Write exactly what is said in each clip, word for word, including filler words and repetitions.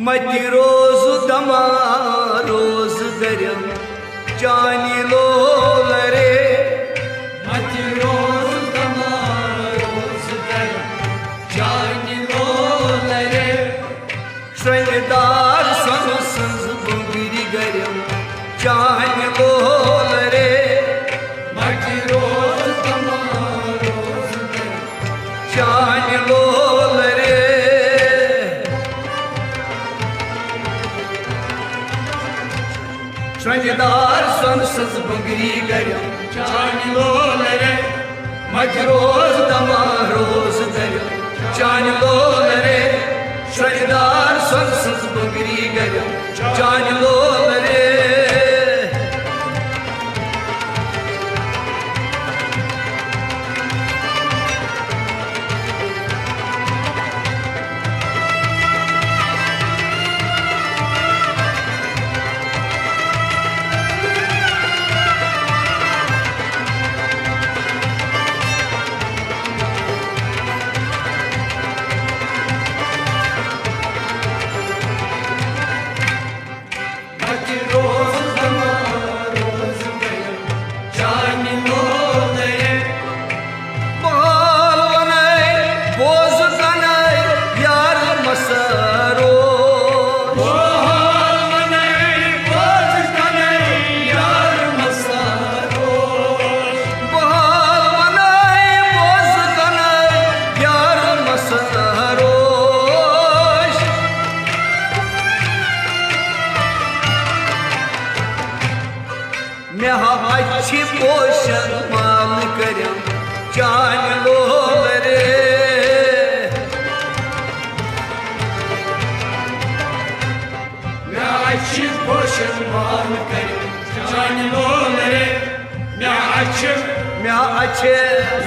متہِ روزٕ دما روزٕ درم چانہِ لولرے۔ متہِ روزٕ دما روزٕ درم چانہِ لولرے۔ شرنہِ دار سۄنہٕ سٕنٛز بُنٛگرِ گرم چانہِ لولرے۔ متہِ روزٕ دما روزٕ درم چانہِ لولرے۔ شرنہِ دار سۄنہٕ سٕنٛز بُنٛگرِ گرم چانہِ لولرے۔ متہِ روزٕ دما روزٕ درم چانہِ لولرے۔ شرنہِ دار سۄنہٕ سٕنٛز بُنٛگرِ گرم چانہِ لولرے۔ بہال ونے بوز کنے یار مسروش۔ بہال ونے بوز کنے یار مسروش۔ بہال ونے بوز کنے یار مسروش۔ مےٚ ہا اَتہِ چھِ پوشن مال کٔرِم چانہِ لولہٕ رے۔ مےٚ اَتہِ چھِ پوشن مال کٔرِم چانہِ لولہٕ رے۔ مےٚ اَتہِ چھِ، مےٚ اَتہِ چھِ،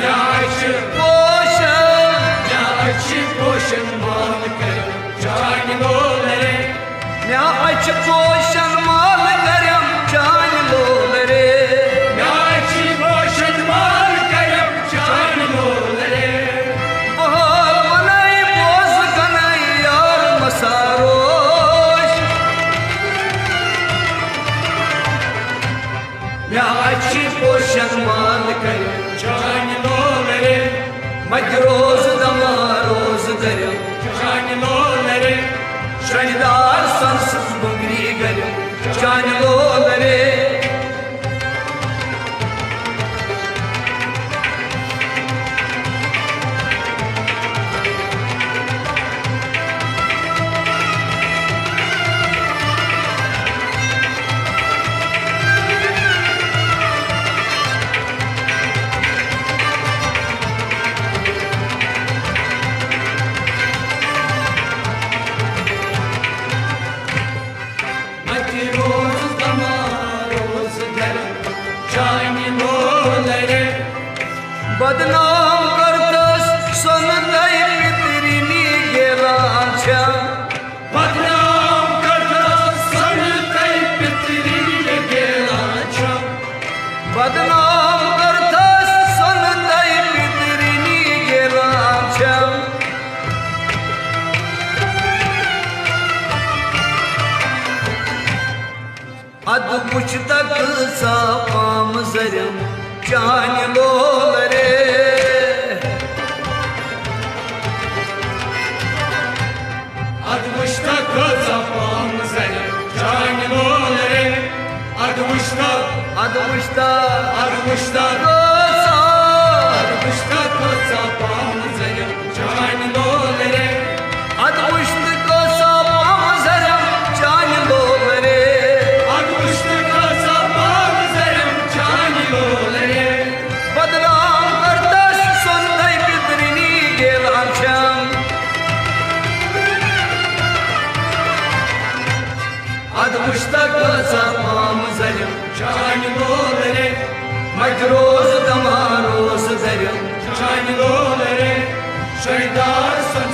مےٚ اَتہِ چھِ پوشن، مےٚ اَتہِ چھِ پوشن مال کٔرِم چانہِ لولہٕ رے۔ مےٚ اَتہِ چھِ پوشن مال کٔرِم چانہِ لولہٕ رے۔ مےٚ اَتہِ چھِ پوشن مال کٔرِم چانہِ لولہٕ رے۔ بہال ونے بوز کنے یار مسروش۔ مےٚ اَتہِ چھِ پوشن مال کٔرِم چانہِ لولہٕ رے۔ متہِ روزٕ دما روزٕ درم چانہِ لولہٕ رے۔ شرنہِ دار سۄنہٕ سٕنٛز بُنٛگرِ گرم چانہِ لولہٕ رے۔ متہِ روز دما روز گرم چانہِ لولہٕ رے۔ بدنام کٔرتس سۄنہٕ تۄہہِ پِترِنی گیلان چھم۔ بدنام کٔرتس سۄنہٕ تۄہہِ پِترِنی گیلان چھم۔ بدنام کٔرتس سۄنہٕ تۄہہِ پِترِنی گیلان چھم۔ ادٕ وٕچھ تہ کۭژاہ پام زرم چانہِ لولہٕ رے۔ ادٕ وٕچھ تہ کۭژاہ پام زرم چانہِ لولہٕ رے۔ ادٕ وٕچھ تہ، ادٕ وٕچھ تہ، ادٕ وٕچھ تہ کۭژاہ، ادٕ وٕچھ تہ کۭژاہ پام زرم چانہِ لولہٕ رے۔ ادٕ وٕچھ تہ کۭژاہ پام زرم چانہِ لولہٕ رے۔ ادٕ وٕچھ تہ کۭژاہ پام زرم چانہِ لولہٕ رے۔ بدنام کٔرتس سۄنہٕ تۄہہِ پِترِنی گیلان چھم۔ ادٕ وٕچھ تہ کۭژاہ پام زرم چانہِ لولہٕ رے۔ متہِ روز دما روز درم چانہِ لولہٕ رے۔ شرنہِ دار سۄنہٕ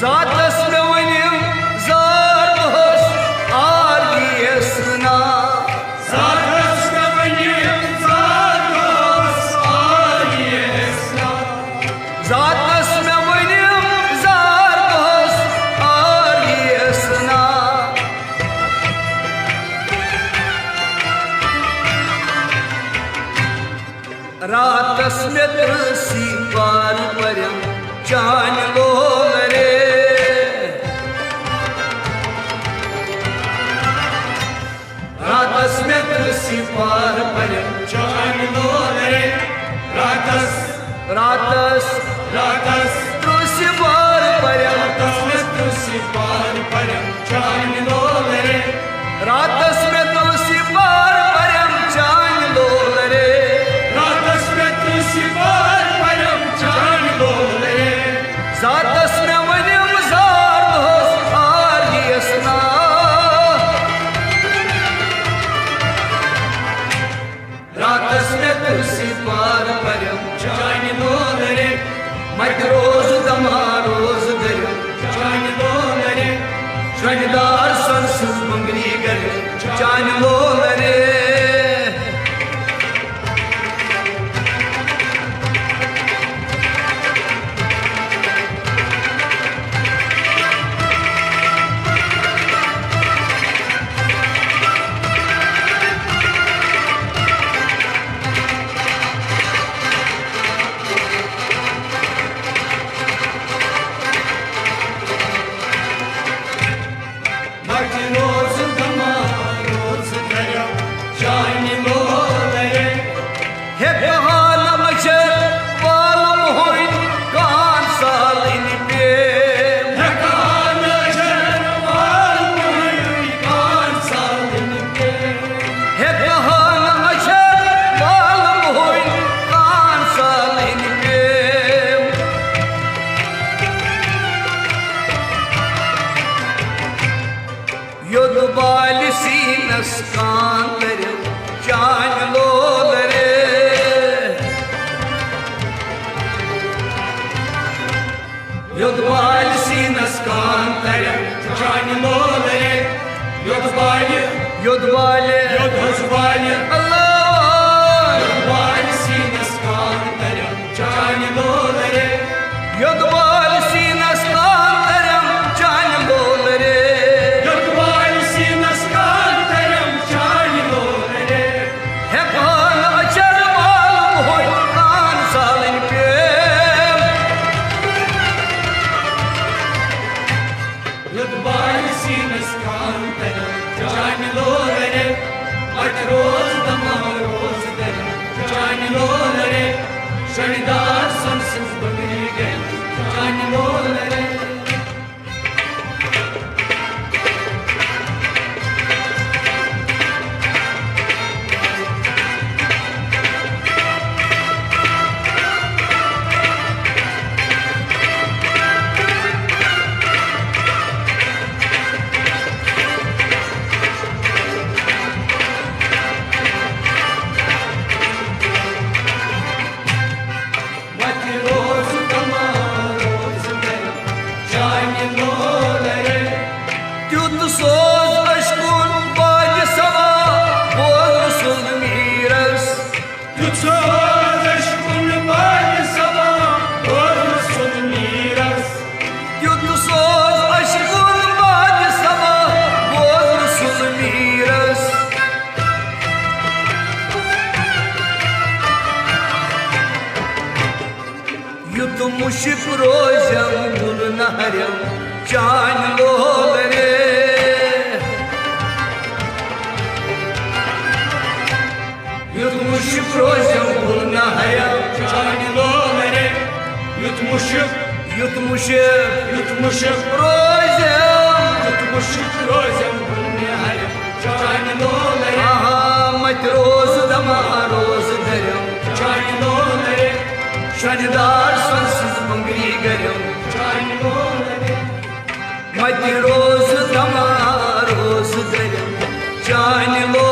راتس مےٚ ؤنِم زار دۄہس آر گیس نا۔ راتس مےٚ ؤنِم زار دۄہس آر گیس نا۔ راتس مےٚ ؤنِم زار دۄہس آر گیس نا۔ راتس مےٚ ترٛسی پار پرم چانہِ لولرِ۔ راتس مےٚ ترٛسی پار پرم چانہِ لولرِ۔ راتس، راتس، راتس ترٛسی پار پرم۔ راتس مےٚ ترٛسی پار پرم چانہِ لولرِ۔ راتس مےٚ تُلسی پار پرم چانہِ لولرِ۔ راتس مےٚ تُلسی پار پرم چانہِ لولرِ۔ راتس مےٚ ؤنِم زار دۄہس آر گیس نا۔ راتس مےٚ تُلسی پار پرم چانہِ لولرِ۔ متہِ روز دما روز درم چانہِ لولرِ۔ شۄنٛگدار سۄنہٕ سٕنٛز بنگری گرم چانہِ لولرِ۔ متہِ روز دما روز درم چانہِ لولرِ۔ ہیٚکہٕ ہا نہٕ مچھر والُن ہوٚنۍ کان سالٕنۍ پیم۔ ہیٚکہٕ ہا نہٕ مچھر والُن ہوٚنۍ کان سالٕنۍ پیم۔ ہیٚکہٕ ہا نہٕ مچھر والُن ہوٚنۍ کان سالٕنۍ پیم۔ یوٚت بالہِ سیٖنس کانٛدرِ چانہِ لولرِ۔ یوٚت بالہِ سیٖنس کانٛدرِ چانہِ لولرِ۔ یوٚت بالہِ، یوٚت بالہِ، یوٚت حظ بالہِ۔ اللہ۔ یوٚت بالہِ سیٖنس کانٛدرِ چانہِ لولرِ۔ یوٚت بالہِ سیٖنس کانٛدرِ چانہِ لولرِ۔ یوٚت بالہِ سیٖنس کانٛدرِ چانہِ لولرِ۔ ہیٚکہٕ ہا نہٕ اچر والُن ہوٚنۍ کان سالٕنۍ پیم۔ یوٚت بالہِ سیٖنس کانٛدرِ چانہِ لولرِ۔ متہِ روز دما روز درم چانہِ لولرِ۔ شۄنٛگدار سۄنہٕ سٕنٛز بنگری گرم چانہِ لولرِ۔ وتہِ روز تمام روز گرِ چانہِ لولرِ۔ تیُتھ سوز اشکُن بادِ صبا بوز رسول میٖرس۔ تیُتھ سوز اشکُن بادِ صبا بوز رسول میٖرس۔ تیُتھ سوز اشکُن بادِ صبا بوز رسول میٖرس۔ یُتھ مُشک روزٮ۪م گُل نہرٮ۪م چانہِ لولرِ۔ یُتھ مُشک روزٮ۪م گُل نہرٮ۪م چانہِ لولرِ۔ یُتھ مُشک، یُتھ مُشک، یُتھ مُشک روزٮ۪م، یُتھ مُشک روزٮ۪م گُل نہرٮ۪م چانہِ لولرِ۔ آہا، متہِ روز دما روز درم چانہِ لولرِ۔ شۄنٛگدار سۄنہٕ سٕنٛز بنگری گرم چانہِ لولرِ۔ متہِ روز دما روز درم چانہِ لولرِ۔